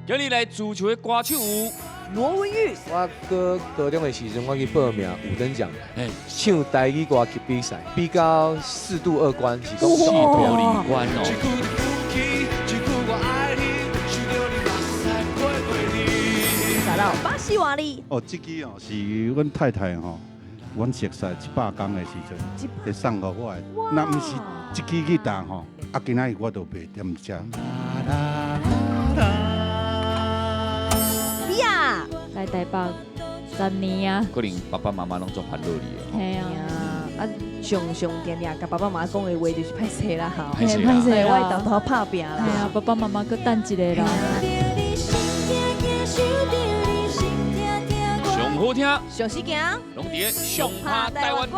今日來主持的歌手有羅文玉。我閣高中的時陣，我去報名五等獎，唱台語歌曲比賽，比到四度二關，是講四度二關哦。達到巴西瓦里。哦，這支哦是阮太太吼，阮熟似100工的時陣，會送予我的。若毋是這支吉他吼，啊今仔日我都袂踮遮。呀，來台北10年啊。可能爸爸媽媽攏足煩惱你哦。嘿啊。啊，常常定定共爸爸媽媽講的話就是歹勢啦，吼。歹勢歹勢啦。我會偷偷拍拚啦。嘿啊，爸爸媽媽閣等一下啦。上好聽，上時行，攏佇咧上拍台灣歌。